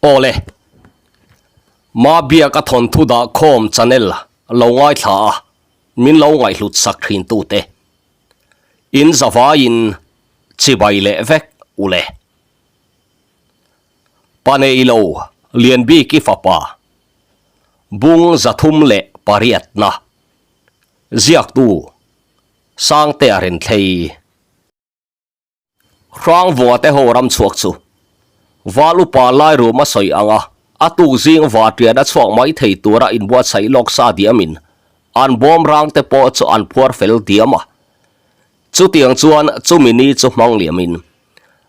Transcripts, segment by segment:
Awle. Mabiak a thawnthu dah khawm channel lo ngaithla a, min lo ngaihhlut sak thin tute. In zavaiin chibai leh vek ule. Paneilo Lianbiki fapa Bung 308 na ziaktu Sangtea Renthlei. Hrangvunga te ho ram chhuak chu Val upa Lairum a sawi ang a, a tuk zing Vartian a chhuak mai thei tura inbuatsaih lawk sa diamin an bawm rang te pawh chu an phuar fel diam a. Chutiang chuan chumi ni chu hmang liamin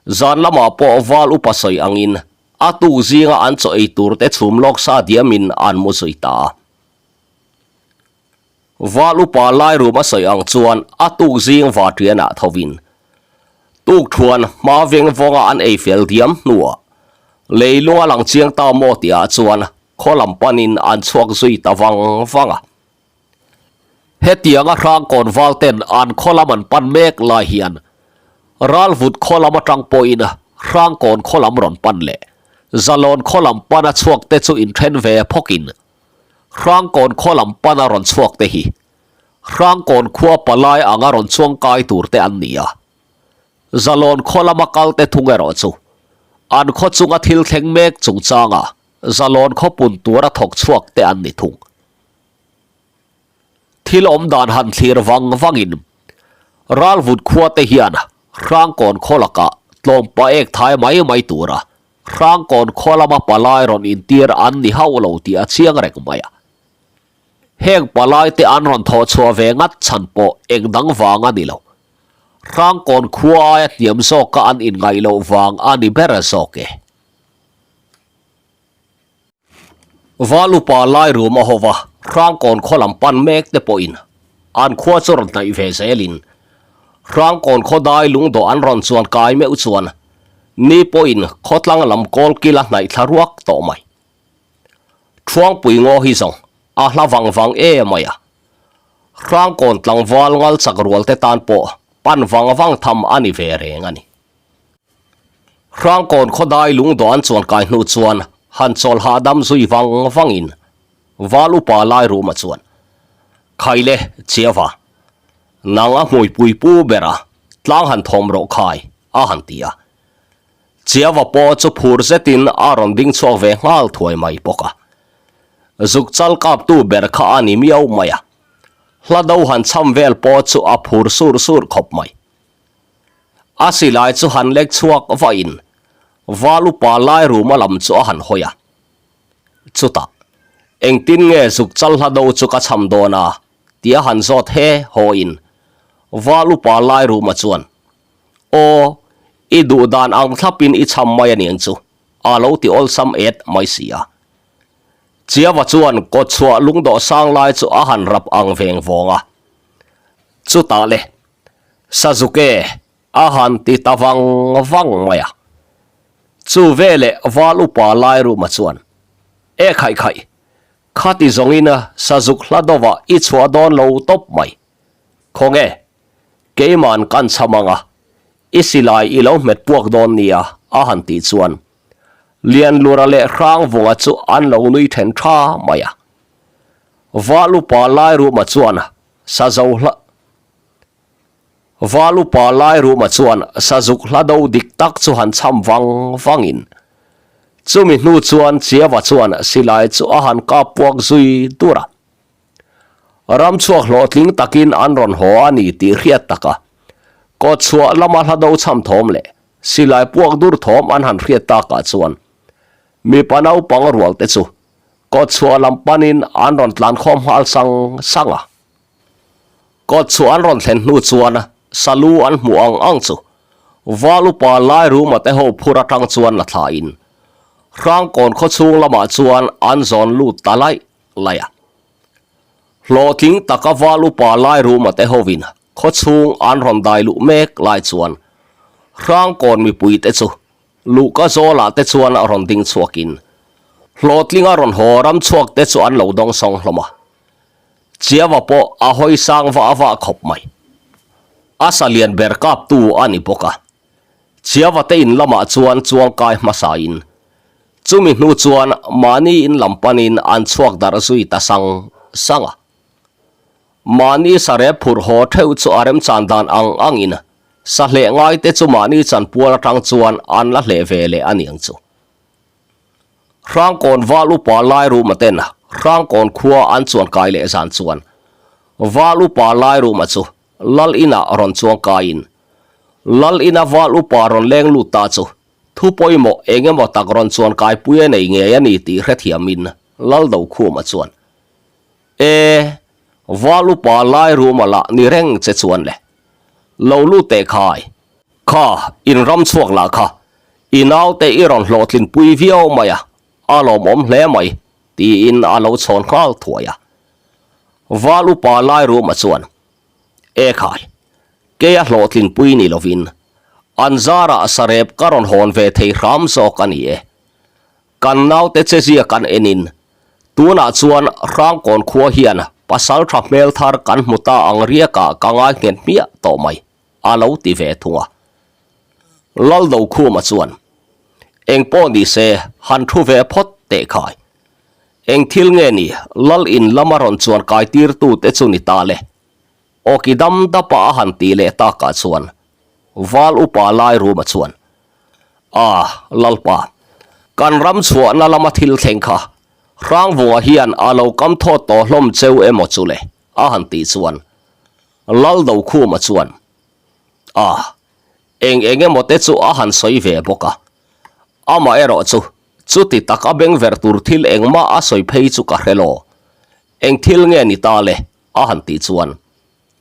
zan lamah pawh Val upa sawi angin a tuk zinga an chaw ei tur te chhum lawk sa diamin an mu zui ta a. Val upa Lairum a sawi ang chuan a tuk zing Vartianah thovin tukthuan hma veng vawnga an ei fel diam hnuah leilung a lang chiang ta maw tihah chuan khaw lam panin an chhuak zui ta vang vang a. Hetianga Hrangkawn val ten an khaw lam an pan mek lai hian Ralvut khaw lam atang pawhin Hrangkawn khaw lam rawn pan leh Zalawn khaw lam pana chhuak te chu inthen ve phawkin Hrangkawn khaw lam pana rawn chhuak te hi Hrangkawn khua palai anga rawn chuang kai tur te an ni a. Zalawn khaw lama kal te thung erawh chu an khaw chunga thil thleng mek chungchanga Zalawn khaw pun tura thawk chhuak te an ni thung. Thil awm dan han thlir vang vangin Ralvut khua te hian Hrangkawn khaw lakah tlawmpa ek thai mai mai tura Hrangkawn khaw lama palai rawn intir an ni hauh lo tih a chiang reng mai a. Heng palai te an rawn thawh chhuah ve ngat chhan pawh eng dang vang a ni lo. Hrangkawn khua aia hniam zawka an inngaih loh vang a ni ber zawk e. Val upa Lairum a hova Hrangkawn khaw lam pan mek te pawhin an khua chu rawn hnaih ve zelin Hrangkawn khaw dai lungdawh an rawn chuan kai meuh chuan ni pawhin khawtlang lam kawl kil a hnaih thla ruak tawh mai. Thuangpui ngaw hi zawng a hla vang vang em mai a, Hrangkawn tlangval ngal chak rual te tan pawh pan vang vang tham a ni ve reng a ni. Hrangkawn khawdai lungdawh an chuan kai hnu chuan han chawl hahdam zui vang vangin Val upa Lairuma chuan, Khaile Chiava, nang a hmuipui pu bera tlang han thawm rawh khai, a han ti a. Chiava pawh chu phur zetin a rawn ding chhuak ve nghal thuai mai bawk a. Zuk chal kaptu ber kha a ni miau mai a, hla do han cham vel pawh chu a phur sur sur khawp mai. A silai chu han lek chhuak vahin Val upa Lairuma lam chu a han hawi a. Chutah, Engtin nge zuk chal hla do chu ka cham dawn a? tih a han zawt he hawiin Val upa Lairuma chuan, Aw, i duh dan ang thlapin i cham mai a niang chu, a lo ti awlsam et mai si a. Chiava chuan kawtchhuah lungdawh sang lai chu a han rap ang veng vawng a. Chutah le, Sazuke a han ti ta vang vang mai a. Chu veleh Val upa Lairuma chuan, E khaih khaih, khati zawngin Sazuk hla dawvah i chhuah dawn lo tawp mai. Khawnge, keiman kan cham ang a, i silai i lo hmet puak dawn nia, a han tih chuan Lianlura leh Hrangvunga chu an lo nui then tha mai a. Val upa Lairuma chuan Sazo hla. Val upa Lairuma chuan sazuk hla do dik tak chu han cham vang vangin chumi hnu chuan Chiava chuan silai chu a han kap puak zui dur a. Ramchhuak hlawhtling takin an rawn haw a ni tih hriat taka kawtchhuah lama hla do cham thawm leh silai puak dur thawm an han hriat takah chuan mipa naupang rual te chu kawtchhuah lam panin an rawn tlankhawm nghal sang sang a. Kawtchhuah an rawn thlen hnu chuan Salu an hmuh ang ang chu Val upa Lairuma te ho phur atang chuan la thlain Hrangkawn khawchhung lamah chuan an zawn lut ta laih laih a. Hlawhtling taka Val upa Lairuma te hovin khawchhung an rawn dai luh mek lai chuan Hrangkawn mipui te chu Luhka zawlah te chuan a rawn ding chhuakin hlawhtlinga rawn haw ram chhuak te chu an lo dawng sawng hlawm a. Chiava pawh a hawi sang vah vah khawp mai. A sa lian ber kaptu a ni bawk a. Chiava te in lamah chuan chuangkai hmasain. Chumi hnu chuan mahni in lam panin an chhuak darh zui ta sang sang a. Mahni sarep phurh haw theuh chu a remchan dan ang angin sa hleh ngaite chu mahni chanpual atang chuan an la hleh ve leh a niang chu. Hrangkawn Val Upa Lairuma ten Hrangkawn khua an chuan kai leh zan chuan Val Upa Lairuma chu Lal inah rawn chuang kaiin Lal ina Val Upa rawn leng lut ta chu thu pawimawh eng emaw tak rawn chuan kaipui a nei ngei a ni tih hrethiamin Lal Dokhuma chuan E, Val Upa Lairuma lah ni reng che chuan le. Lo lut teh khai. Kha, in ram chhuak lah kha. I naute i rawn hlawhtlin pui viau mai a, a lawmawm hle mai, tiin a lo chhawn nghal thuai a. Val Upa Lairuma chuan, E khai, kei a hlawhtlin pui ni lovin, an zarah sarep ka rawn hawn ve thei hram zawk a ni e. Kan naute che zia kan enin, tunah chuan Hrangkawn khua hian pasal tha hmel thar kan hmu ta ang riakah ka ngai nghet hmiah tawh mai, a lo ti ve thung a. Laldokhuma chuan, Eng pawh ni se, han thu ve phawt teh khai. Eng thil nge ni Lal in lama rawn chuan kai tirtute chu ni ta le? Awki dam dapa a han tih leh takah chuan Val upa Lairuma chuan, A, Lalpa, kan ram chhuahna lama thil thleng kha Hrangvunga hian a lo kam thawt tawh hlawm cheu emaw chu le? a han tih chuan Laldokhuma chuan, A, eng eng emaw te chu a han sawi ve bawk a, amaherawh chu chuti tak a bengverh tur thil engmah a sawi phei chu ka hre lo, eng thil nge ni ta le? A han tih chuan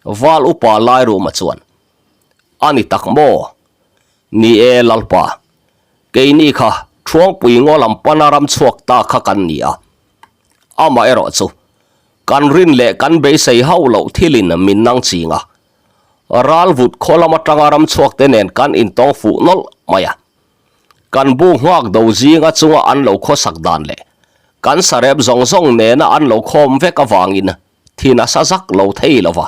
Val upa Lairuma chuan, A ni tak maw? Ni e Lalpa, keini kha Thuangpui ngaw lam pana ram chhuak ta kha kan ni a. Amaherawh chu kan rin leh kan beisei hauh loh thilin min nang ching a. Ralvut khaw lam atanga ram chhuakte nen kan intawng fuh nawlh mai a. Kan bu nghak do zinga chunga an lo khawsak dan leh kan sarep zawng zawng nena an lo khawm vek avangin thin a sa zak lo thei lo va.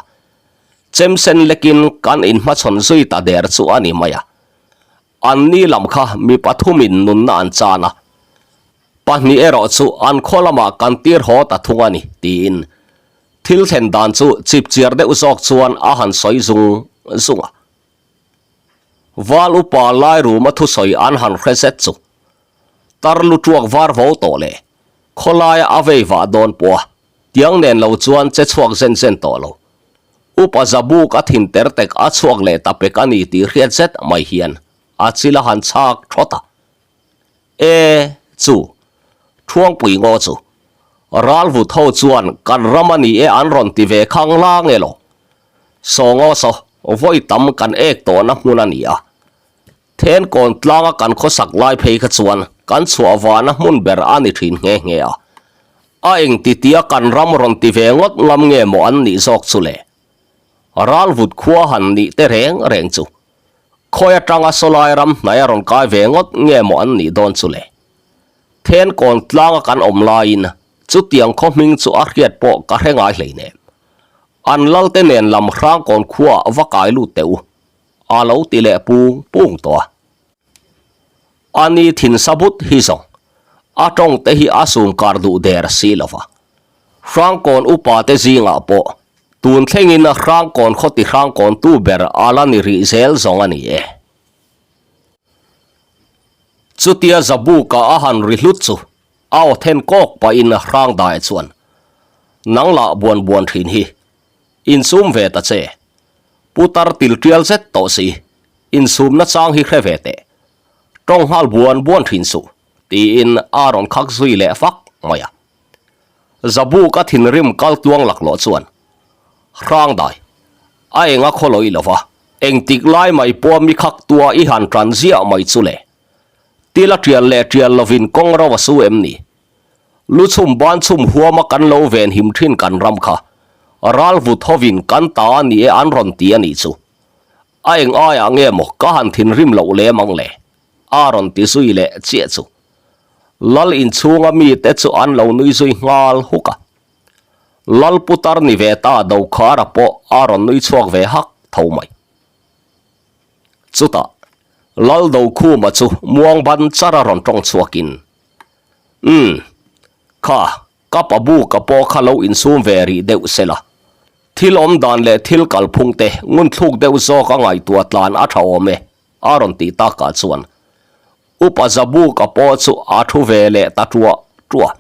Chem sen lekin kan inhmachhawn zui ta der chu a ni mai a. Anni lam kha mi pathumin nunna an chan a, pahnih erawh chu an khaw lamah kan tir haw ta thung a ni tiin thil thlen dan chu chipchiar deuh zawk chuan a han sawi zung zung a. Val upa Lairuma thusawi an han hre zet chu tar lu tuak var vo tawh leh khawlaia a vei vah dawn pawh a tiang nen lo chuan che chhuak zen zen tawh lo. Upa Zabuk a thin ter tek a chhuak leh ta pek a ni tih hriat zet mai hian a chil a han chhak thawt a. E, chu, Thuangpui ngaw chu, Ralvut ho chuan kan ram a ni e an rawn ti ve khang lang e lo. Saw ngaw saw, vawi tam kan ek tawhna hmun a ni a. Thenkawn tlanga kan khawsak lai phei kha chuan kan chhuah vana hmun ber a ni thin nghe nghe a. A engtitia kan ram rawn ti ve ngawt ngam nge maw an nih zawk chu le? Ralvut khua han nih te reng reng chu khawi atanga sawlai ram hnai a rawn kai ve ngawt nge maw an nih dawn chu le? Thenkawn tlanga kan awm laiin chutiang khaw hming chu a hriat pawh ka hre ngai hleinem. An lalte nen lam Hrangkawn khuaah va kai lut teh u. A lo ti leh pung pung tawh a. A ni thin sabut hi zawng a tawng te hi a sum kar duh der si lo va. Hrangkawn upa te zingah pawh tun thlengin Hrangkawn khaw ti Hrangkawn tu ber a la ni rih zel zawng a ni e. Chutia Zabuka a han ri hlut chu a aw then kawk pahin Hrangdae chuan, Nang lah buan buan thin hi Insum ve ta che. Putar til tial zet tawh si, insumna chang hi hre ve teh. Tawng nghal buan buan thin suh, tiin a rawn khak zui leh fak mai a. Zabuk a thinrim kal tluang laklawh chuan, Hrangdai, a eng a khawlawih lo va, engtik lai mai pawh mi khak tua i han tan ziah mai chu le. Til a tial leh tial lovin kawng ro a su em ni? Lu chhum ban chhum huama kan lo ven him thin kan ram kha. Ral vut hovin kan ta a ni e an rawn ti a nih chu. A eng aiah nge maw ka han thinrim loh lem ang le? A rawn ti zui leh chiah chu. Lal inchhunga mite chu an lo nui zui nghal huk a. Lal putar ni ve ta Dokhara pawh a rawn nui chhuak ve hak tho mai. Chutah Lal Dokhuma chu muang ban char a rawn tawng chhuakin. Umm, kha, ka pa bu ka pawh kha lo insum ve rih deuh sela. Thil awm dan leh thil kalphung te ngunthluk deuh zawk a ngaihtuah tlan a tha awm e, a rawn tih takah chuan Upa Zabuka pawh chu a thu ve leh ta ṭuah ṭuah.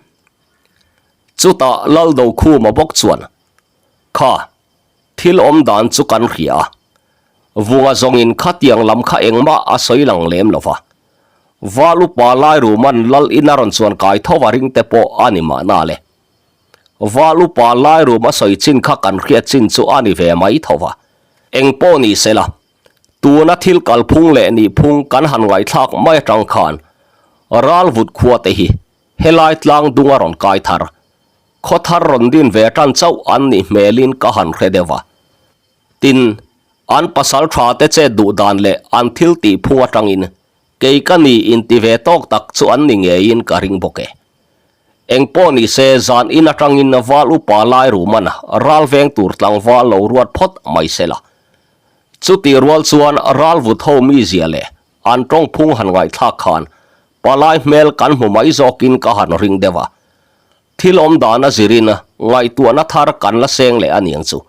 Chutah Laldokhuma bawk chuan, Kha, thil awm dan chu kan hria a, Vunga zawngin khatiang lam kha engmah a sawi lang lem lo va. Val upa Lairuman Lal in a rawn chuan kai tho a ring te pawh a ni mahna le. Val upa Lairum a sawi chin kha kan hriat chin chu a ni ve mai tho va. Eng pawh ni sela, tuna thil kalphung leh nihphung kan han ngaihthlak mai atang khan Ralvut khua te hi helai tlang dung a rawn kai thar. Khaw thar rawn din ve tan chauh an nih hmelin ka han hre deuh va. Tin, an pasal tha te chet duh dan leh an thil tih phung atangin kei ka ni inti ve tawk tak chu an ni ngeiin ka ring bawk e. Eng pawh ni se zan in atangin val upa lai ruman ral veng tur tlangval lo ruat phawt mai sela. Chutih rual chuan ral vut ho mizia leh an tawng phung han ngaihthlak khan palai hmel kan hmu mai zawkin ka han ring deuh a. Thil awm dan a zirin ngaihtuahna thar kan la seng leh a niang chu.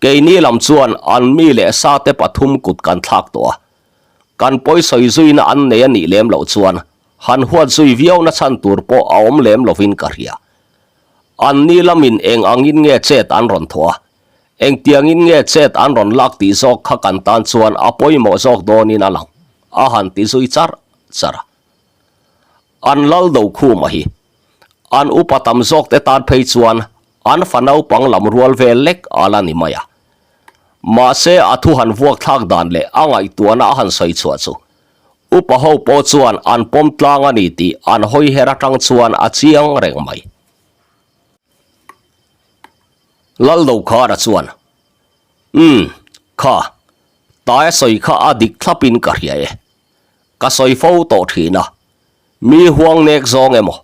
Keini lam chuan an mi leh sa te pathum kut kan thlak tawh a. Kan pawi sawi zuina an nei a nih lem loh chuan han huat zui viau na chhan tur pawh a awm lem lovin ka hria. An ni lamin eng angin nge chet an rawn thawh a, engtiangin nge chet an rawn lak tih zawk kha kan tan chuan a pawimawh zawk dawnin a lang, a han ti zui char char a. An lal do khum a hi. An upa tam zawk te tan phei chuan an fa naupang lam rual vel lek a la ni mai a. Mahse a thu han vuak thlak dan leh a ngaihtuahna a han sawi chhuah chu upa ho pawh chuan an pawm tlang a ni tih an hawi her atang chuan a chiang reng mai. Laldokhara chuan, Umm, kha, taia sawi kha a dik thlapin ka hria e. Ka sawi fo tawh thin a, mi huang nek zawng emaw,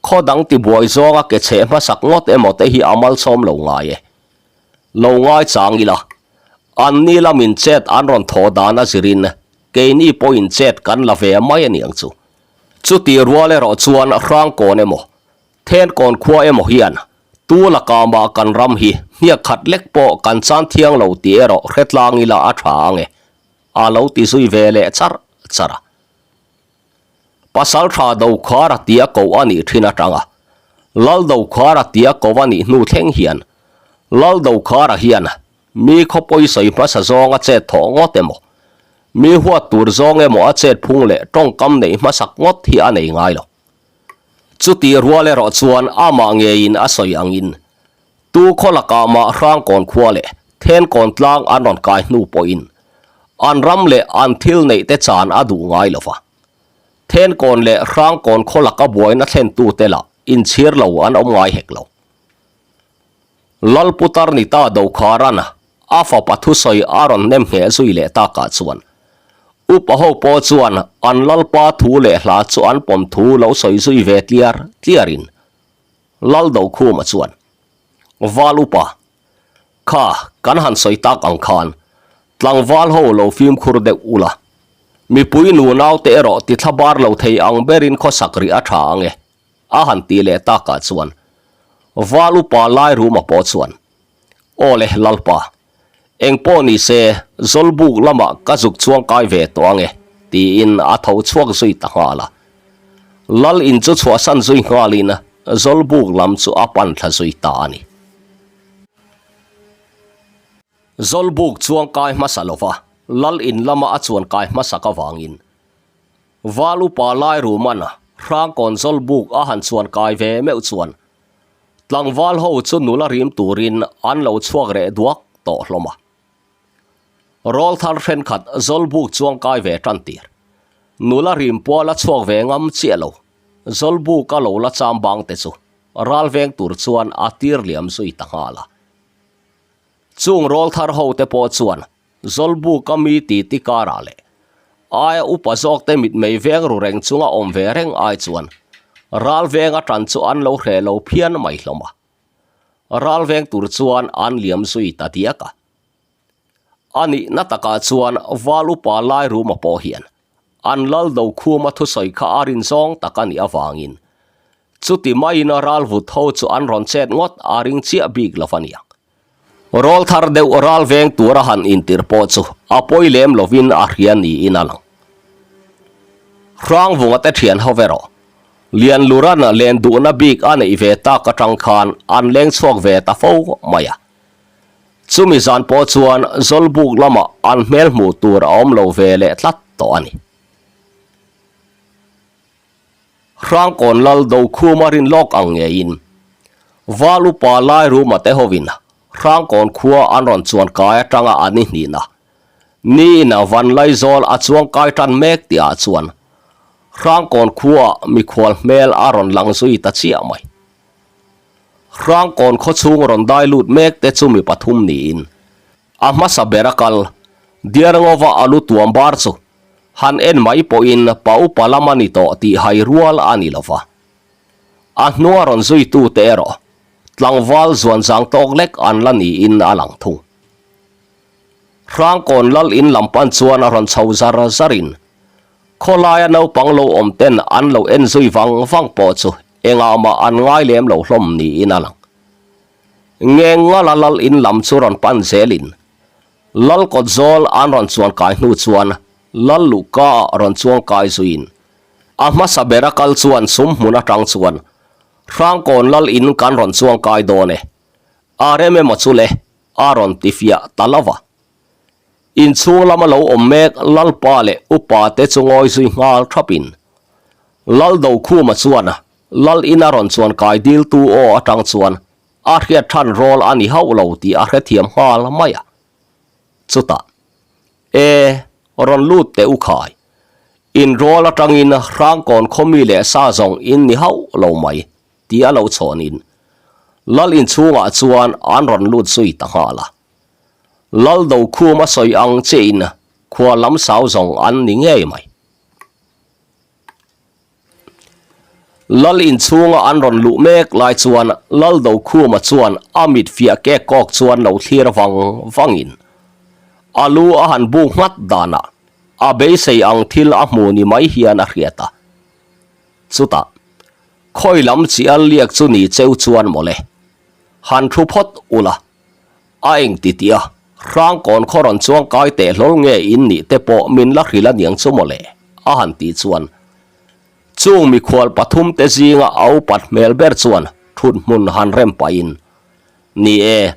khaw dang tibuai zawnga ke chheh hmasak ngawt emaw te hi a malsawm lo ngai e. Lo ngai chang ila, anni lamin chet an rawn thaw dan a zirin keini pawhin chet kan la ve mai a niang chu. Chutih rual erawh chuan Hrangkawn emaw, Thenkawn khua emaw hian tu lakah mah kan ram hi hniak khat lek pawh kan chan thiang lo tih erawh hretlang ila a tha ang e. A lo ti zui ve leh char char a. Pasal tha Dokhara tia koh a nih thin atanga Lal Dokhara tia koh a nih hnu thleng hian Lal Dokhara hian mi khaw pawi sawi hmasa zawng a chet thawh ngawt emaw, mi huat tur zawng emaw a chet phung leh tawngkam neih hmasak ngawt hi a nei ngai lo. Chutih rual erawh chuan amah ngeiin a sawi angin Tu khaw lakah mah Hrangkawn khua leh Thenkawn tlang an rawn kai hnu pawhin an ram leh an thil neih te chan a duh ngai lo va. Thenkawn leh Hrangkawn khaw laka buaina thlentute lah inchhir lo an awm ngai hek lo. Lalputar Nita Dokharan a fapa thusawi a rawn nem ngheh zui leh takah chuan upa ho pawh chuan an lalpa thu leh hla chu an pawm thu lo sawi zui ve tliar tliarin Laldokhuma chuan, Val upa, kha kan han sawi tak ang khan tlangval ho lo fimkhur deuh ula, mipui nunaute erawh ti thla bar lo thei ang berin khawsak rih a tha ang e, a han ti leh takah chuan Val upa Lairuma pawh chuan, Aw le Lalpa, Eng pawh ni se, Zawlbuk lamah ka zuk chuang kai ve tawh ang e, tiin a tho chhuak zui ta nghal a. Lal in chu chhuahsan zui nghalin Zawlbuk lam chu a pan thla zui ta a ni. Zawlbuk chuang kai hmasa lova Lal in lama a chuan kai hmasak avangin Val upa Lairuman Hrangkawn Zawlbuk a han chuan kai ve meuh chuan Tlangval ho chu nula rim turin an lo chhuak reh duak tawh hlawm a. Rawlthar thenkhat Zawlbuk chuang kai ve tan tir. Nula rim pual a chhuak ve ngam chiah lo. Zawlbuk a lo la cham bang te chu ral veng tur chuan a tir liam zui ta nghal a. Chung rawlthar ho te pawh chuan Zawlbuka mi titi karah leh aia upa zawkte mitmei veng ru reng chunga awm ve reng ai chuan ral veng atan chu an lo hreh lo phian mai hlawm a. Ral veng tur chuan an liam zui ta diak a. A nihna takah chuan Val upa Lairuma pawh hian an lal Dokhuma thusawi kha a rin zawng tak a nih avangin. Chuti maiin ral vut ho chu an rawn chet ngawt a ring chiah bik lo a niang. Rawl thar deuh ral veng tura han intir pawh chu a pawi lem lovin a hria niin a lang. Hrangvunga te thian ho erawh Lianluran len duhna bik a neih ve tak atang khan an leng chhuak ve ta fo mai a. Chumi zan pawh chuan Zawlbuk lamah an hmel hmuh tur a awm lo ve leh tlat tawh a ni. Hrangkawn lal Dokhuma rin lawk ang ngeiin Val upa Lairuma te hovin Hrangkawn khua an rawn chuan kai atanga an i hnihna niin Vanlaizawl a chuang kai tan mek tihah chuan Hrangkawn khuaah mikhual hmel a rawn lang zui ta chiah mai. Hrangkawn khawchhung rawn dai lut mek te chu mi pathum niin a hmasa ber a kal Diarngova a lu tuam bar chu Han en mai pawhin pa upa lam a ni tawh tih hai rual a ni lova. A hnua rawn zuitute erawh tlangval zuan zang tawk lek an la niin a lang thung. Hrangkawn lal in lam pan chuan a rawn chho zar zarin khawlaia naupang lo awm ten an lo en zui vang vang pawh chu engah mah an ngai lem lo hlawm niin a lang. Ngengngala lal in lam chu rawn pan zelin Lal kawt zawl an rawn chuan kai hnu chuan Lal luhka ah rawn chuang kai zuiin a hmasa ber a kal chuan sum hmun atang chuan Hrangkawn Lal in kan rawn chuang kai dawn e, a rem emaw chu le a rawn ti fiah ta lo va. Inchhung lama lo awm mek Lalpa leh upa te chu ngawi zui nghal thapin Lal Dokhuma chuan Lal in a rawn chuan kai diltu aw atang chuan A hriat than rawl a ni hauh lo tih a hrethiam nghal mai a. Chutah, E, rawn lut teh u khai. In rawl atangin Hrangkawn khawmi leh sa zawng in ni hauh lo mai, tih a lo chhawnin Lal inchhungah chuan an rawn lut zui ta nghal a. Lal Dokhum a sawi ang chiahin khua lam sau zawng an ni ngei mai. Lal inchhunga an rawn luh mek lai chuan Lal Dokhuma chuan a mit fiah kek kawk chuan lo thlir vang vangin a lu a han buk nghat danah a beisei ang thil a hmu ni mai hian a hriat a. Chutah, khawi lam chi a liak chu ni cheu chuan mawle, han thu phawt ula, A eng ti tih a, Hrangkawn khaw rawn chuang kai teh hlawl nge in nih te pawh min la hrilh a niang chu mawle, a han tih chuan chung mikhual pathum te zinga a upat hmel ber chuan thut hmun han rem pahin, Ni e,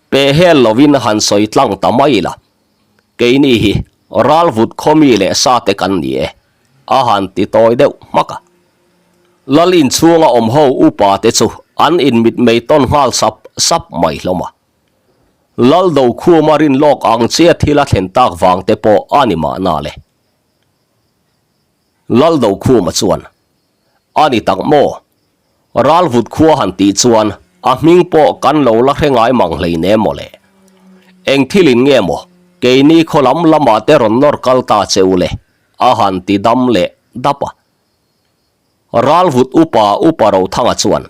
peh hel lovin han sawi tlang ta mai la, keini hi ralvut khaw mi leh sa te kan ni e, a han ti tawi deuh hmak a. Lal inchhunga awm ho upa te chu an inmitmei tawn nghal sap sap mai hlawm a. Lal Dokhuma rin lawk ang chiah thil a thlen tak vang te pawh a ni mahna le. Lal Dokhuma chuan, A ni tak maw? Ralvut khua han tih chuan a hming pawh kan lo la hre ngai mang hleinem maw le. Eng thilin nge maw keini khaw lam lamah te rawn nawr kal ta che u le? a han ti dam leh dap a. Ralvut upa Upa Rothanga chuan,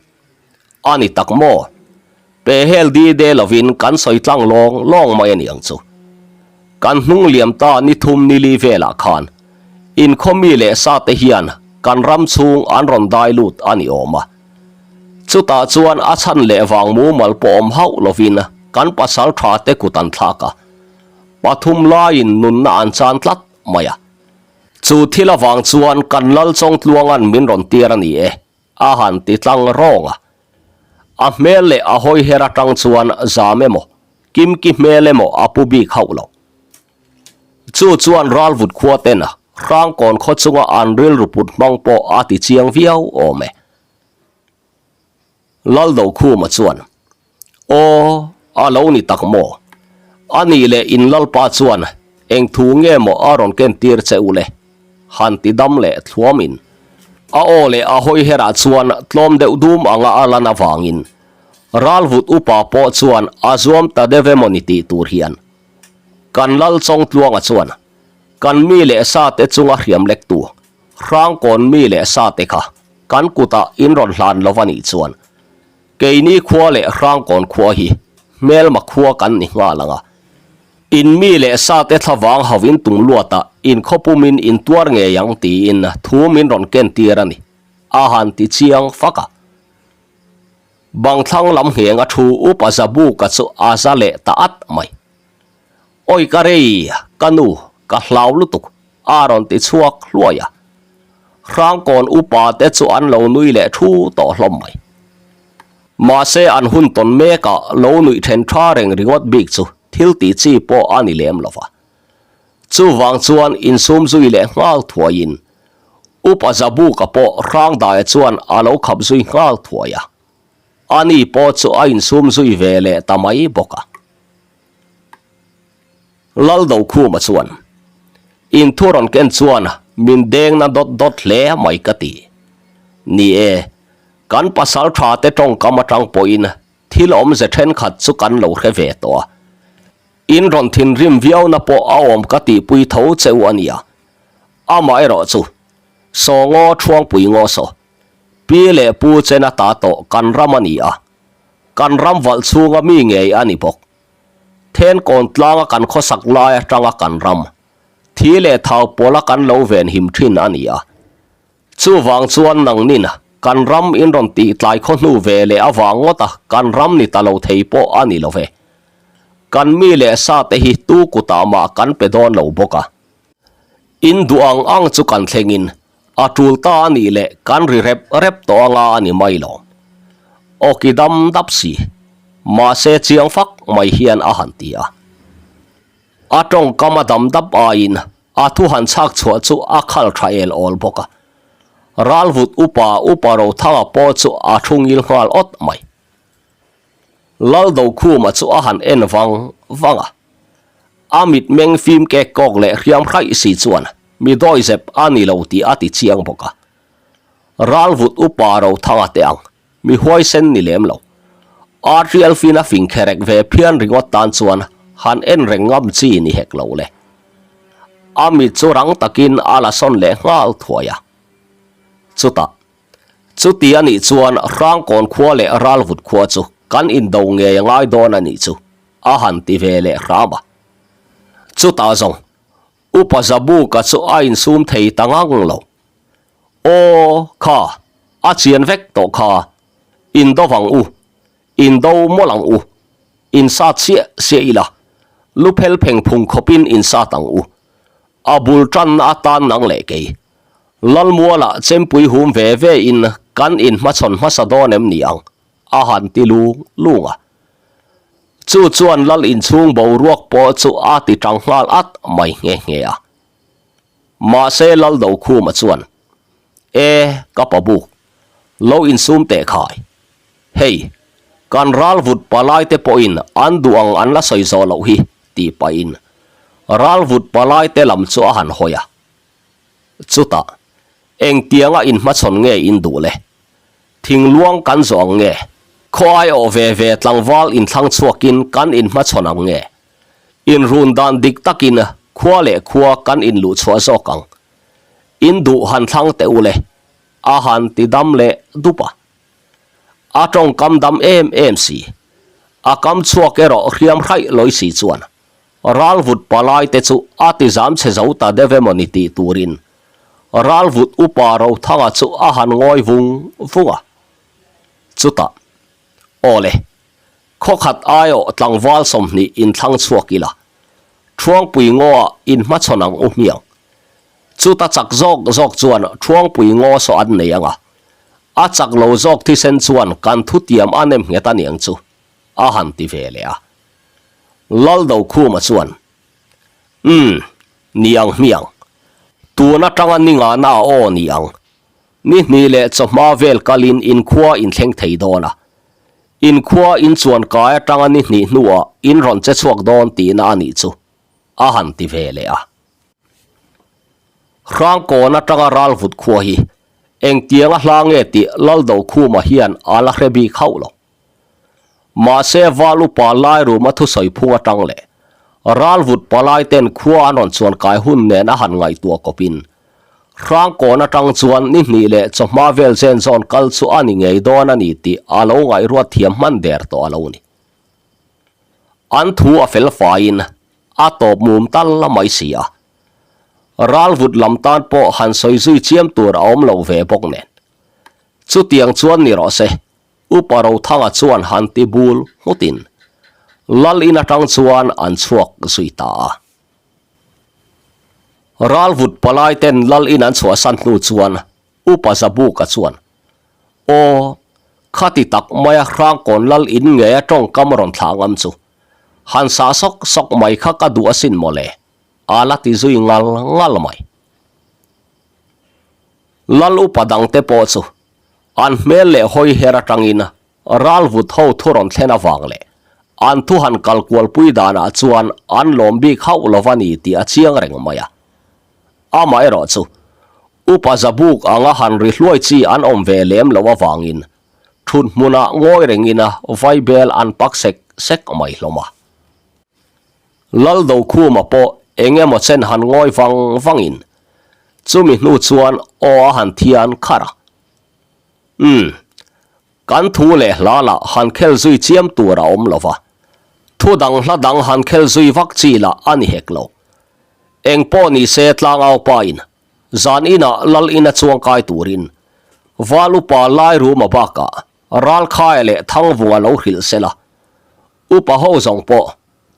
A ni tak maw? Pe hel di de lovin kan sawi tlang lawng lawng mai a ni ang chu. Kan hnung liam ta ni thum ni li velah khan inkhaw mi leh sa te hian kan ram chhung an rawn dai lut a ni awm a. Chutah chuan a chhan leh vang mumal pawh awm hauh lovin kan pasal tha te kut an thlak a, pathum laiin nunna an chan tlat mai a. Chu thil avang chuan kan lal Chawngtluanga'n min rawn tir a ni e, a han ti tlang rawng a. A hmel leh a hawi her atang chuan zam emaw, kimki hmel emaw a pu bik hauh lo. Chu chuan Ralvut khua ten Hrangkawn khaw chunga an rilru put hmang pawh a ti chiang viau awm e. Laldokhuma chuan, Aw, a lo ni tak maw? A nih leh in Lalpa chuan eng thu nge maw a rawn ken tir che u le? Han ti dam leh thluamin a aw leh a hawi herah chuan tlawm deuh dum anga a lan avangin Ralvut upa pawh chuan a zuam ta deuh emaw ni tih tur hian kan Lal Chawngtluanga chuan kan mi leh sa te chunga hriam lektu Hrangkawn mi leh sa te kha kan kutah in rawn hlan lo va nih chuan keini khua leh Hrangkawn khua hi hmelma khua kan ni nghal ang a. In mi leh sa te thlavang ho in tum luat a, in khawpumin in tuar ngei ang tiin thu min rawn ken tir a ni, a han ti chiang fak a. Bang thlang lam ngheng a thu Upa Zabuka chu a za leh ta at mai. Awi ka rei, ka nu, ka hlau lutuk, a rawn ti chhuak hluai a. Hrangkawn upa te chu an lo nui leh thu tawh hlawm mai. Mahse an hun tawn mekah lo nuih then tha reng ringawt bik chu thil tih chi pawh a ni lem lo va. Chuvang chuan insum zui leh nghal thuaiin Upa Zabuka pawh Hrangdaia chuan a lo khap zui nghal thuai a. Ani pawh chu a insum zui ve leh ta mai bawk a. Laldokhuma chuan, In thu rawn ken chuan min deng na dawt dawt hle mai ka ti. Ni e, kan pasal tha te tawngkam atang pawhin thil awmze thenkhat chu kan lo hre ve tawh a. In rawn thinrim viau na pawh a awm ka tihpui tho che u a nia. Amaherawh chu, Saw ngaw Thuangpui ngaw saw, pi leh pu chena ta tawh kan ram a ni a, kan ram valh chhunga mi ngei a ni bawk. Thenkawn tlanga kan khawsak lai atanga kan ram, thi leh thau pawla kan lo venhim thin a ni a. Chuvang chuan nangnin kan ram in rawn tih tlai khaw hnu ve leh avang ngawta kan ram ni ta lo thei pawh a ni lo ve. Kan mi leh sa te hi tu kutah mah kan pe dawn lo bawk a. In duh ang ang chu kan thlengin a tul ta a nih leh kan ri rep rep tawh anga a ni mai lo. Awki dam dap si, mahse chiang fak mai hian a han ti a. A tawngkam a dam dap aiin a thu han chhak chhuah chu a khal tha el awl bawk a. Ralvut upa Upa Rothanga pawh chu a thu ngil nghal awt mai. Laldokhuma chu a han en vang vang a. A mitmeng fim kek kawk leh hriam hraih si chuan mi dawizep a ni lo tih a ti chiang bawk a. Ralvut upa Rothanga te ang, mi huaisen ni lem lo. Artial fina fing kherek ve phian ringawt tan chuan han en reng ngam chi ni hek lo le. A mit chu rang takin a la sawn leh nghal thuai a. Chutah. Chuti a nih chuan Hrangkawn khua leh Ralvut khua chu kan indo ngei a ngai dawn a nih chu, a han ti ve leh hram a. Chutah zawng, Upa Zabuka chu a insum thei ta ngang lo. Aw, kha, a chian vek tawh kha, indo vang u, indo mawlh ang u, insat siah siah ila, lu phel pheng phung khawpin insat ang u, a bul tanna atan nang leh kei. Lalmualah chempui hum ve ve in kan inhmachhawn hmasa dawn em ni ang? a han ti lung lung a. Chu chuan lal inchhung boruak pawh chu a ti tang nghal at mai nghe nghe a. Mahse Laldokhuma chuan, E, ka pa buk, lo insum teh khai. Hei, kan ralvut palaite pawhin an duh ang an la sawi zawh loh hi, tih pahin ralvut palaite lam chu a han hawi a. Chutah, engtianga inhmachhawn nge in duh le? Thingluang kan zawh ang nge? Khaw aiawh ve ve tlangval inthlang chhuakin kan inhmachhawn ang nge? Inrun dan dik takin khua leh khua kan inluhchhuah zawk ang. In duh han thlang teh u le, a han ti dam leh dup a. A tawngkam dam em em si. A kam chhuak erawh hriam hraih lawi si chuan Ralvut palai te chu a ti zam chhe zo ta deuh emaw ni tih turin Ralvut upa Rothanga chu a han ngawi vung vung a. Chutah, Aw le, khawkhat aiawh tlangval 20 inthlang chhuak ila, Thuangpui ngaw-ah inhmachhawn ang u hmiang. Chuta chak zawk zawk chuan Thuangpui ngaw saw an nei ang a, a chak lo zawk thisen chuan kan thutiam a nem nghet a niang chu, a han ti ve leh a. Laldokhuma chuan, Umm, ni ang hmiang. Tun atanga ni ngahna a aw ni ang. Ni hnih leh chawhma vel kalin inkhua in thleng thei dawn a. Inkhua in chuan kai atanga ni hnih hnuah in rawn che chhuak dawn tihna a nih chu, a han ti ve leh a. Hrangkawn atanga Ralvut khua hi engtianga hla nge tih Laldokhuma hian a la hre bik hauh lo. Mahse Val upa Lairuma thusawi phung atang leh Ralvut palai ten khua an rawn chuan kai hun nen a han ngaihtuah kawpin Hrangkawn atang chuan ni hnih leh chawhma vel zen zawn kal chu a ni ngei dawn a ni tih a lo ngaihruat thiam hman der tawh a lo ni. An thu a fel faiin a tawp mum tal mai si a. Ralvut lam tan pawh han sawi zui chiam tur a awm lo ve bawk nen. Chutiang chuan ni rawh se. Upa Rothanga chuan han ti bul nghutin Lal in atang chuan an chhuak zui ta a. Ralvut palai ten Lal in an chhuahsan hnu chuan Upa Zabuka chuan, Aw, khati tak maia Hrangkawn Lal in ngeia tawngkam rawn thlah ngam chu han sah sawk sawk mai kha ka duh asin mawle, a la ti zui ngal ngal mai. Lal upa dangte pawh chu an hmel leh hawi her atangin Ralvut ho thu rawn thlen avang leh an thu han kal kualpui danah chuan an lawm bik hauh lo va ni tih a chiang reng mai a. Amaherawh chu Upa Zabuk anga han ri hluai chi an awm ve lem loh avangin thut hmunah ngawi rengin vaibel an pak sek sek mai hlawm a. Laldokhuma pawh eng emaw chen han ngawi vang vangin chumi hnu chuan aw a han thian kharh a. Umm, kan thu leh hla lah han khel zui chiam tur a awm lo va, thu dang hla dang han khel zui vak chi lah a ni hek lo. Eng pawh ni se tlangau pain zan inah lal ina chuang kai turin Val upa Lairuma bakah Ralkhaia leh Thangvunga lo hrilh se la, upa ho zawng pawh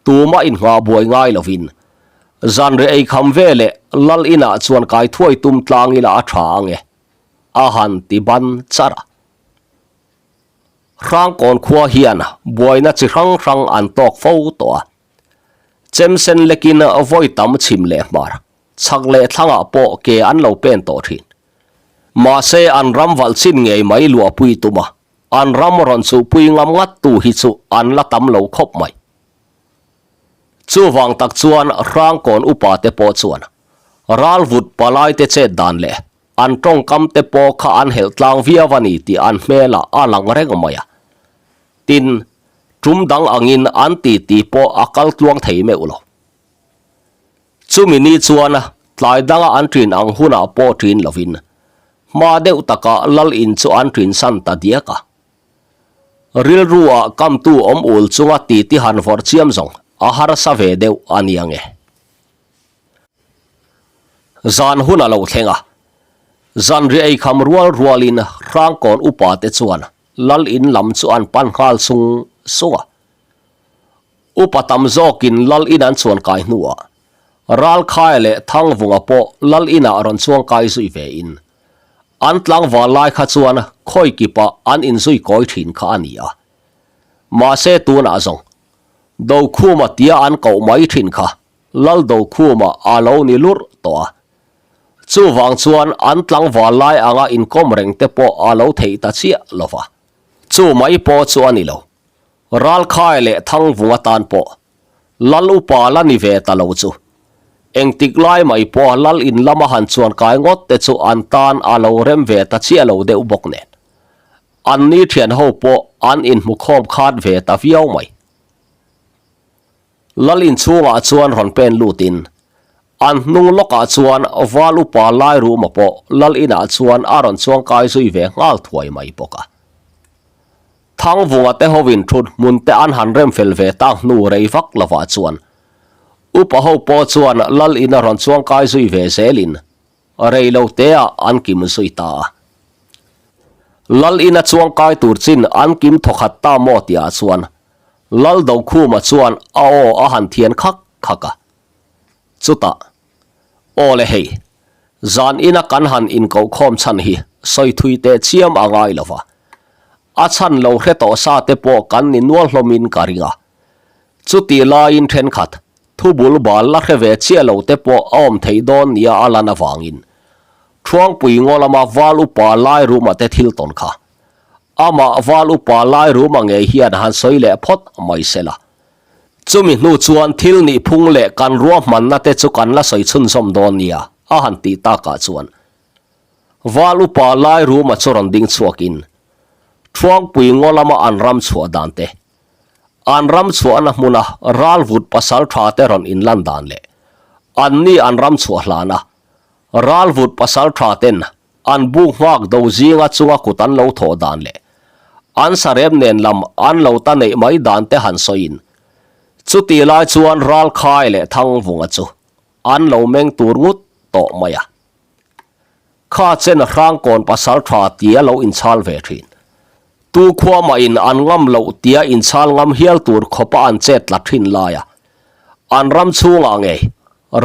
tumah inngah buai ngai lovin zanriah eikham veleh lal inah chuan kai thuai tum tlang ila a tha ang e. A han ti ban char a. Hrangkawn khua hian buaina chi hrang hrang an tawk fo tawh a. Chemsen lekin vawi tam chhim leh hmar, chhak leh thlangah pawh ke an lo pen tawh thin. Mahse an ram valh chin ngei mai luahpui tum a, an ram rawn chuhpui ngam ngat tu hi chu an la tam lo khawp mai. Chuvang tak chuan Hrangkawn upa te pawh chuan Ralvut palai te chet dan leh An tawngkam te pawh kha an helh tlang viau a ni tih an hmelah a lang reng mai a. Tin, tum dang angin an titi pawh a kal tluang thei meuh lo. Chumi ni chuan tlai danga an ṭin ang hunah pawh ṭin lovin hma deuh takah lal in chu an ṭin san ta diak a. Rilru ah kamtu awm ul chunga titi han vawrh chiam zawng a harsa ve deuh a nia nge. Zan hun a lo thleng a, zanriah ei kham rual rualin Hrangkawn upa te chuan lal in lam chu an pan nghal sung sung a. Upa tam zawkin lal in an chuan kai hnuah Ralkhaia leh Thangvunga pawh lal inah rawn chuang kai zui ve in an tlangval lai kha chuan khawi kipah an inzui kawi thin kha a ni a. Mahse tunah zawng Dokhuma tia an koh mai thin kha Laldokhuma a lo ni lurh tawh a. Chuvang chuan an tlangval lai anga inkawm reng te pawh a lo theih ta chiah lo va. Chu mai pawh chu a ni lo. Ralkhai leh Thangvung atan pawh Lal upa la ni ve ta lo chu. Engtik lai mai pawha Lal in lama han chuan kai ngawt te chu an tan a lo rem ve ta chiah lo deuh bawk nen. An ni thian ho pawh an inhmukhawm khat ve ta viau mai. Lal inchhungah chuan rawn pen lutin, an hnung lawkah chuan Val upa Lairuma pawh Lal inah chuan a rawn chuang kai zui ve nghal thuai mai bawk a. Thangvunga te hovin thut hmun te an han rem fel ve tak hnu rei vak lovah chuan upa ho pawh chuan Lal ina rawn chuang kai zui ve zelin rei lo teah an kim zui ta a. Lal ina chuang kai tur chin an kim thawkhat ta maw tihah chuan Laldokhuma chuan a aw a han thian khak khak a. Chutah, Aw le hei, zan ina kan han inkohkhawm chhan hi sawi thui teh chiam a ngai lo va. A chhan lo hre tawh sa te pawh kan ni nual hlawmin ka ring a. Chutih laiin thenkhat, thu bul bal la hre ve chiah lo te pawh a awm theih dawn nia a lan avangin Thuangpui ngaw lama Val upa Lairuma te thil tawn kha Amah val upa Lairuma ngei hian han sawi leh phawt mai se la. Chumi hnu chuan thil nih phung leh kan ruahmanna te chu kan la sawi chhunzawm dawn nia, a han tih takah chuan Val upa Lairuma chu rawn ding chhuakin Thuangpui ngaw lama an ram chhuah dan te, an ram chhuahna hmuna ralvut pasal tha te rawn inlan dan leh anni an ram chhuah hlana ralvut pasal tha ten An buk nghak do zinga chunga kut an lo thawh dan leh an sarep nen lam an lo ta neih mai dan te han sawiin chutih lai chuan Ralkhai leh Thangvunga chu an lo meng tur ngut tawh mai a. Kha chen Hrangkawn pasal tha tia lo inchhal ve thin. Tu khua mahin an ngam loh tia inchhal ngam hial tur khawpa an chet tla thin laia an ram chhungah ngei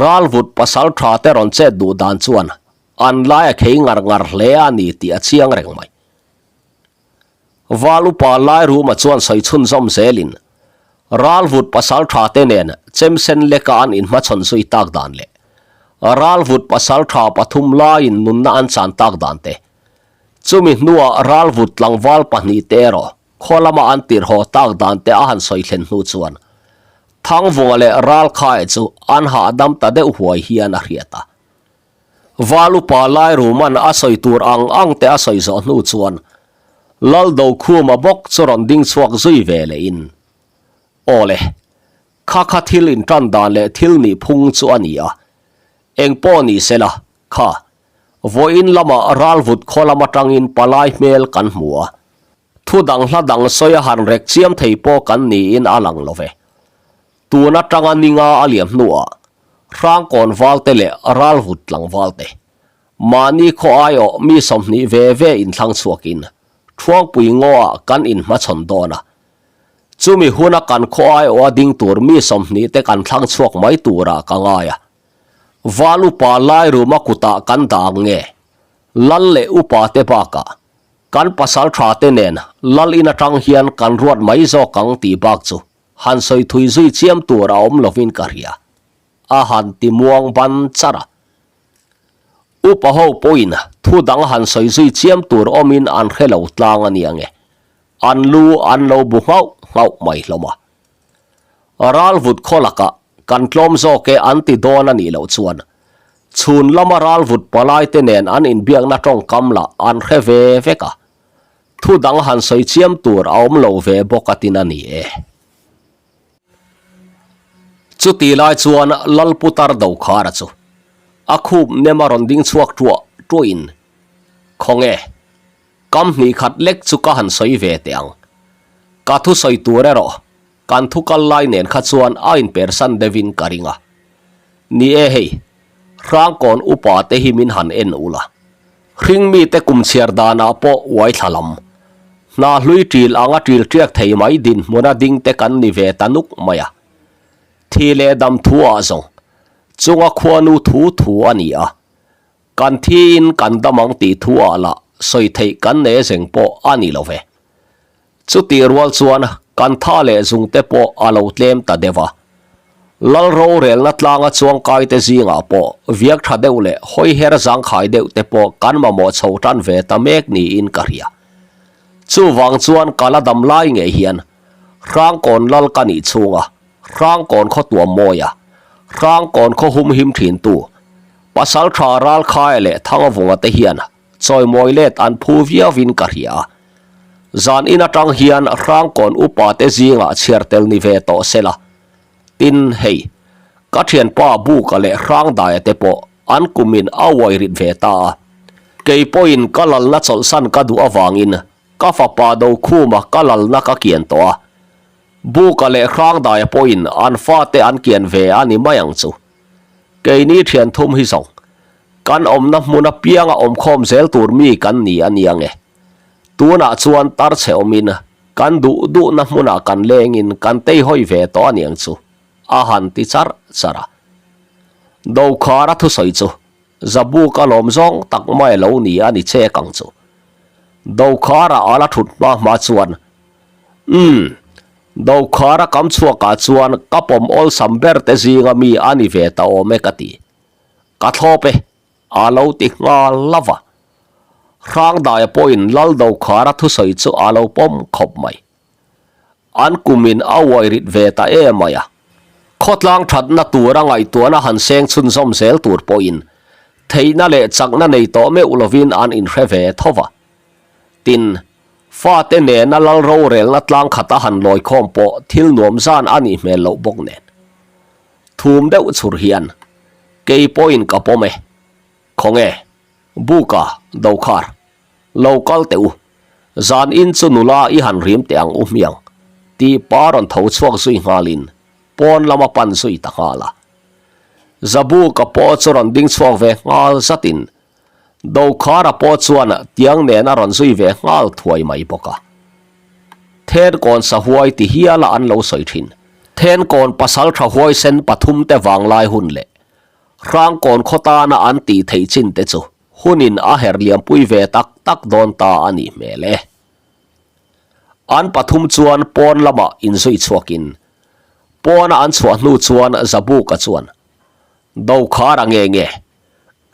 ralvut pasal tha te rawn chet duh dan chuan an lai a khei ngar ngar hle a ni tih a chiang reng mai. Val upa Lairuma chuan sawi chhunzawm zelin ralvut pasal tha te nen chemsen leka an inhmachhawn zui tak dan leh ralvut pasal tha pathum laiin nunna an chan tak dan te Chumi hnuah ralvut tlangval pahnihte erawh khaw lama an tirh haw tak dan te a han sawi thlen hnu chuan Thangvunga leh Ralkhae chu an hahdam ta deuh huai hian a hriat a. Val upa Lairuman a sawi tur ang ang te a sawi zawh hnu chuan Laldokhuma bawk chu rawn ding chhuak zui ve lehin, Aw le, kha kha thil intan dan leh thil nih phung chu a ni a, engpawh ni sela, Kha, vawiin lamah ralvut khaw lam atangin palai hmel kan hmu a, thu dang hla dang sawi a han rek chiam thei pawh kan niin a lang lo ve. Tun atanga ninga a liam hnuah Hrangkawn valte leh ralvut tlangvalte, mahni khaw aiawh mi 20 ve ve inthlang chhuakin Thuangpui ngawah kan inhmachhawn dawn a. Chumi huna kan khaw aiawha ding tur mi 20 te kan thlang chhuak mai turah ka ngai a. Val upa Lairuma kutah kan dah ang nge? Lal leh upa te bakah kan pasal tha te nen lal in atang hian kan ruat mai zawk ang tih bak chu han sawi thui zui chiam tur a awm lovin ka hria. A han ti muang ban char a. Upa ho pawhin thu dang han sawi zui chiam tur awmin an hre lo tlang a nia nge. An lu an lo bu nghauh nghauh mai hlawm a. Ralvut khaw lakah kan tlawm zawk e an ti dawn a nih loh chuan chhun lama ralvut palai te nen an inbiakna tawngkam lah an hre ve vek a, thu dang han sawi chiam tur a awm lo ve bawk a tin a ni e. Chuti lai chuan Lalputar Dokhara chu a khup nem a rawn ding chhuak ṭuah ṭuahin, Khawnge, Kam hnih khat lek chu ka han sawi ve teh ang. Ka thu sawi tur erawh kan thu kal lai nen kha chuan a inpersan deuhin ka ring a. Ni e hei, Hrangkawn upa te hi min han en ula. Hringmite kum chhiar danah pawh uai thla lam. Hna hlui ṭil anga ṭil ṭiak thei mai dinhmuna ding te kan ni ve ta nuk mai a. Thi leh dam thu ah zawng chunga khuanu thu thu a ni a. Kan thiin kan dam ang tih thu ah lah sawi theih kan nei zeng pawh a ni lo ve. Chutih rual chuan kan tha leh zung te pawh a lo tlem ta deuh a. Lal rorelna tlanga chuangkai te zingah pawh viak tha deuh leh hawi her zangkhai deuh te pawh kan mamawh chho tan ve ta mek niin ka hria. Chuvang chuan ka la dam lai ngei hian Hrangkawn lal ka nih chhunga Hrangkawn khaw tuam mawia Hrangkawn khaw humhim thintu Pasal tha Ralkhaia leh Thangavunga te hian chawimawi let an phu viauin ka hria a. Zan in atang hian Hrangkawn upa te zingah chhiar tel ni ve tawh sela. Tin, hei, ka thianpa Buka leh Hrangdaia te pawh an kumin a uai rit ve ta a. Kei pawhin ka lalna chawlhsan ka duh avangin ka fapa Dokhuma ka lalna ka kian tawh a. Buka leh Hrangdaia pawhin an fate an kian ve a ni mai ang chu. Keini thian thum hi zawng, kan awmna hmun apianga awmkhawm zel tur mi kan ni a nia nge. Tunah chuan tar chhe awmin kan duh duhna hmunah kan lengin kan teihawi ve tawh a niang chu, a han ti charh charh a. Dokhara thusawi chu Zabuka lawm zawng tak mai lo ni a ni chek ang chu. Dokhara a la thut hma hma chuan, Umm, Dokhara kam chhuakah chuan ka pawm awlsam ber te zinga mi a ni ve ta awm e ka ti. Ka thlawp e, a lo ti nghal lo va. Hrangdaia pawhin Lal Dokhara thusawi chu a lo pawm khawp mai. An kumin a uai rit ve ta em mai a. Khawtlang thatna tura ngaihtuahna han seng chhunzawm zel tur pawhin theihna leh chakna nei tawh meuh lovin an inhre ve tho va. Tin, fate nena lal rorelna tlang khata han lawikhawm pawh thil nuam zan a nih hmel loh bawk nen. Thum deuh chhur hian, Kei pawhin ka pawm e. Khawnge, Buka, Dokhar, lo kal teh u. Zan in chu nula i han rim teh ang u hmiang, tih pa rawn tho chhuak zui nghalin pawn lama pan zui ta nghal a. Zabuka pawh chu rawn ding chhuak ve nghal zatin Dokhara pawh chuan tiang nen a rawn zui ve nghal thuai mai bawk a. Thenkawn sahuai ti hiala an lo sawi thin. Thenkawn pasaltha huaisen pathumte vanglai hun leh Hrangkawn khaw tana an tih theih chin te chu hunin a her liampui ve tak tak dawn ta a nih hmel e. An pathum chuan pawn lamah inzui chhuakin pawna an chhuah hnu chuan Zabuka chuan, Dokhara nge nge,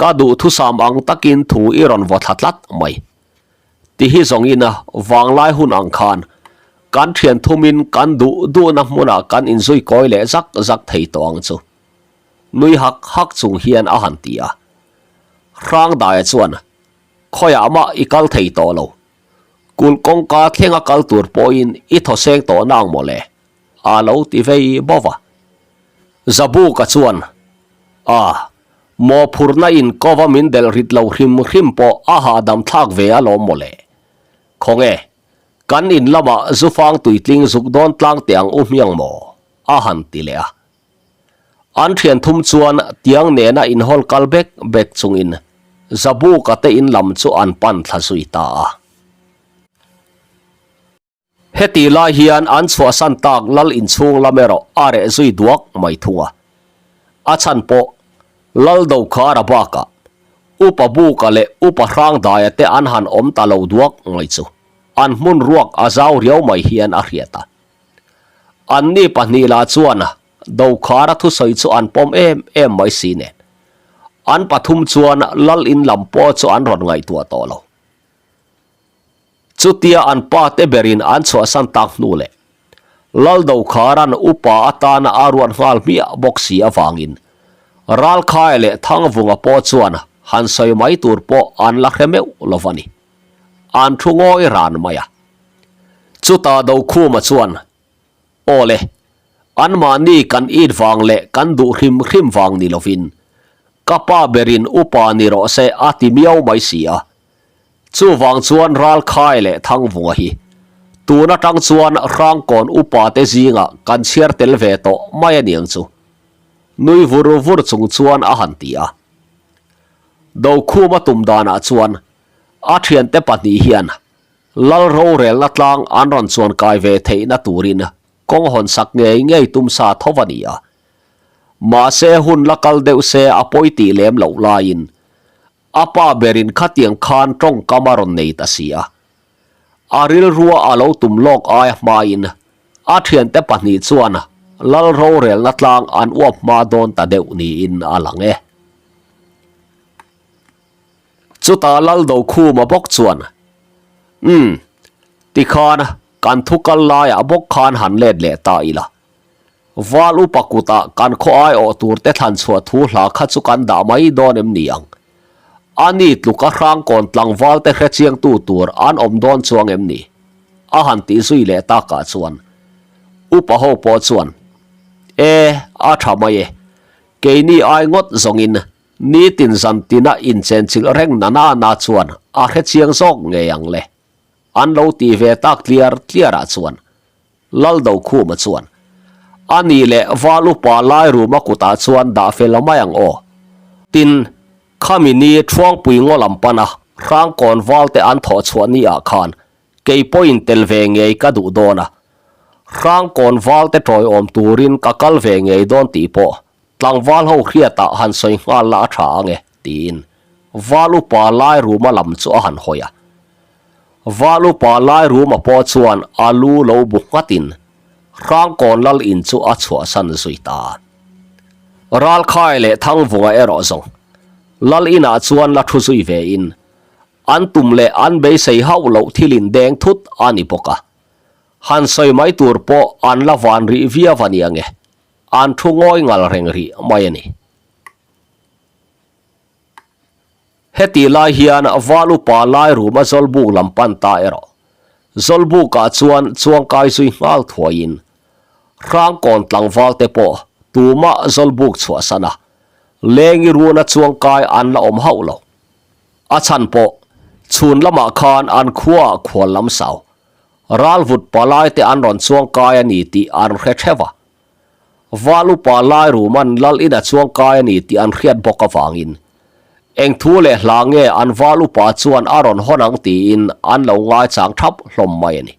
ka duhthusam ang takin thu i rawn vaw thla tlat mai. Ti hi zawngin vanglai hun ang khan kan thian thumin kan duh duhna hmunah kan inzui kawi leh zak zak thei tawh ang chu. Nui hak hak chung hian a han ti a. Hrangdaia chuan, Khawiah mah i kal thei tawh lo. Kulh kawngka thlenga kal tur pawhin i thaw seng tawh nang mawle, a lo ti vei bawk a. Zabuka chuan, A, mawhphurhna in kova min delh rit lo hrim hrim pawh a hahdam thlak ve alawm mawle. Khawnge, kan in lamah zufang tuitling zuk dawn tlang teh ang u hmiang maw? a han ti leh a. An thian thum chuan tiang nena inhawl kal bek bek chungin Zabuka te in lam chu an pan thla zui ta a. Heti lai hian an chhuahsan tak lal inchhung lam erawh a reh zui duak mai thung a. A chhan pawh Lal Dokhara bakah Upa Buka leh Upa Hrangdaia te an han awm ta lo duak mai chu an hmun ruak a zau riau mai hian a hriat a. Anni pahnih lah chuan Dokhara thusawi chu an pawm em em mai si nen. An pathum chuan lal in lam pawh chu an rawn ngaihtuah tawh lo. Chutia an pa te berin an chhuahsan tak hnu leh Lal Dokhara'n upa atana a ruat nghal hmiah bawk si avangin Ralkhaia leh Thangvunga pawh chuan han sawi mai tur pawh an la hre meuh lo va ni. An thu ngawi ran mai a. Chutah Dokhuma chuan, Aw le, anmahni kan it vang leh kan duh hrim hrim vang ni lovin, ka pa berin upa ni rawh se a ti miau mai si a. Chuvang chuan Ralkhai leh Thangvunga hi tun atang chuan Hrangkawn upa te zingah kan chhiar tel ve tawh mai a niang chu. Nui vur vur chung chuan a han ti a. Dokhuma tum danah chuan a thiante pahnih hian Lal rorelna tlang an rawn chuan kai ve theihna turin kawng hawn sak ngei ngei tum sa tho a ni a. Mahse hun la kal deuh se a pawi tih lem loh laiin a pa berin khatiang khan tawngkam a rawn nei ta si a. A rilrua a lo tum lawk aia hmain a thiante pahnih chuan lal rorelna tlang an uap hma dawn ta deuh niin a lang e. Chutah Lal Dokhuma bawk chuan, Umm, tikhan kan thu kal laiah bawk khan han let leh ta ila. Val upa kutah kan khaw aiawh turte thlan chhuah thu hla kha chu kan dah mai dawn em ni ang? A ni tluka hrangkawn tlangvalte hrechiangtu tur an awm dawn chuang em ni? A han tih zui leh takah chuan upa ho pawh chuan, E, a tha mai e, keini ai ngawt zawngin Nitin zan tina inchenchilh reng na na na chuan a hre chiang zawk ngei ang le. An lo ti ve tak tliar tliarah chuan Laldokhuma chuan, A nih leh Val upa Lairuma kutah chuan dah fel mai ang aw. Tin, khami ni Thuangpui ngaw lam pana Hrangkawn Valte an thawh chhuah ni ah khan kei pawhin tel ve ngei ka duh dawn a. Hrangkawn Valte tawiawm turin ka kal ve ngei dawn tih pawh Tlangval ho hriatah han sawi nghal la a tha ang e, tiin Val upa Lairuma lam chu a han hawi a. Val upa Lairuma pawh chuan a lu lo bu nghatin Hrangkawn lal in chu a chhuahsan zui ta. Ralkhai leh Thangvunga erawh zawng lal inah chuan la thu zui vein an tum leh an beisei hauh loh thil in deng thut a ni bawk a. Han sawi mai tur pawh an la van rih viau a ni ang e. An thu ngawi ngal reng rih mai a ni. Heti lai hian Val upa Lairuma Zawlbuk lam pan ta erawh Zawlbukah chuan chuangkai zui nghal thuaiin Hrangkawn tlangval te pawh tumah Zawlbuk chhuahsan a, Lengi runa chuangkai an la awm hauh lo. A chhan pawh chhun lamah khan an khuaah khual lam sau Ralvut palai te an rawn chuangkai a ni tih an hre theuh a. Val upa Lairuman lal in a chuangkai a ni tih an hriat bawk avangin eng thu leh hla nge an val upa chuan a rawn hawn ang tiin an lo ngaichang thap hlawm mai a ni.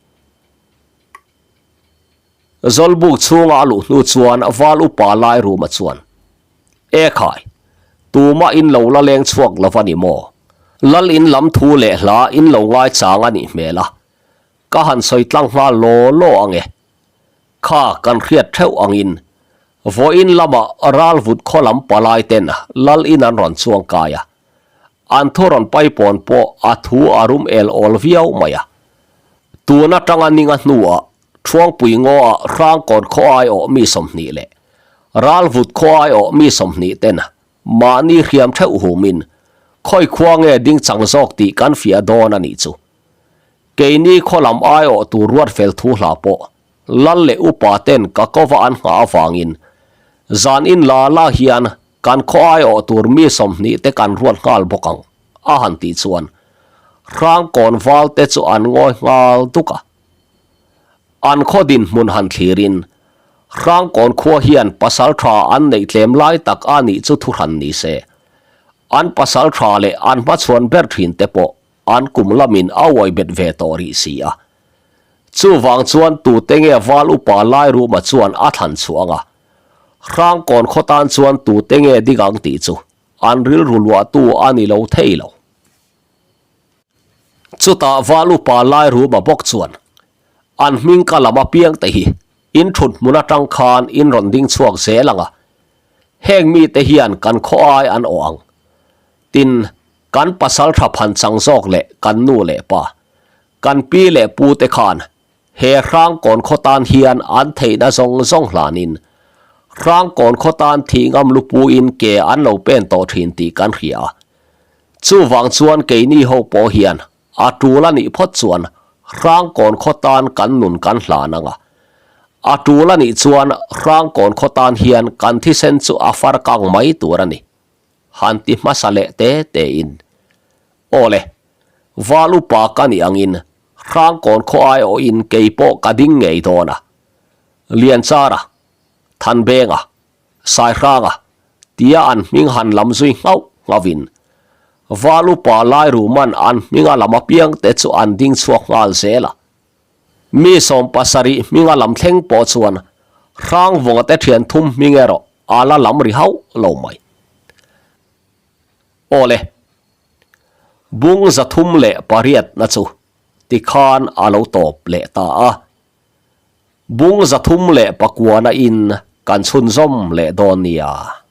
Zawlbuk chhunga a luh hnu chuan Val Upa Lairuma chuan, E khai, tumah in lo la leng chhuak lo a ni maw? Lal in lam thu leh hla in lo ngaichang a nih hmel a, ka han sawi tlang nghal law law ang e. Kha kan hriat theuh angin vawiin lamah ralvut khaw lam palai ten lal in an rawn chuang kai a, an thu rawn paipawn pawh a thu a rum el awl viau mai a. Tun atanga ninga hnuah Thuangpui ngaw-ah Hrangkawn khaw aiawh mi 20 leh Ralvut khaw aiawh mi 20 ten mahni hriam theuh humin khawi khua nge ding chang zawk tih kan fiah dawn a nih chu. Keini khaw lam aiawh tur ruat fel thu hla pawh lal leh upa ten ka kova an nghah avangin zan in la la hian kan khaw aiawh tur mi 20 te kan ruat nghal bawk ang a han tih chuan Hrangkawn val te chu an ngawi nghal duk a. An khaw dinhmun han thlirin Hrangkawn khua hian pasal tha an neih tlem lai tak a nih chu thuhran ni se. An pasal tha leh an hmachhuan ber thin te pawh An kum lamin a uai bet ve tawh rih si a. Chuvang chuan tute nge Val Upa Lairuma chuan a thlan chhuah ang a? Hrangkawn khaw tan chuan tute nge ding ang tih chu an rilru luahtu a ni lo thei lo. Chutah Val Upa Lairuma bawk chuan an hming ka lam apiang te hi in thut hmun atang khan in rawn ding chhuak zel ang a, heng mite hian kan khaw ai an awh ang. Tin, Kan pasal tha phan chang zawk leh kan nu leh pa, kan pi leh pu te khan he Hrangkawn khaw tan hian an theihna zawng zawng hlanin Hrangkawn khaw tan thih ngam lupuin ke an lo pen tawh thin tih kan hria a. Chuvang chuan keini ho pawh hian a tul a nih phawt chuan Hrangkawn khaw tan kan nun kan hlan ang a. A tul a nih chuan Hrangkawn khaw tan hian kan thisen chu a far kang mai tur a ni. Han ti hmasa leh te te in. Aw le, Val upa ka nih angin Hrangkawn khaw aiawhin kei pawh ka ding ngei dawn a. Lianchara, Thanbenga, Saihranga tia an hming han lam zui nghauh nghauhin Val upa Lairuman an hminga lam apiang te chu an ding chhuak nghal zel a. Mi 70 hminga lam thleng pawh chuan Hrangvunga te thian thum hming erawh a la lam ri hauh lo mai. Aw le, bung 308 na chu tikhan a lo tawp leh ta a. Bung 309 na in kan chhunzawm leh dawn nia.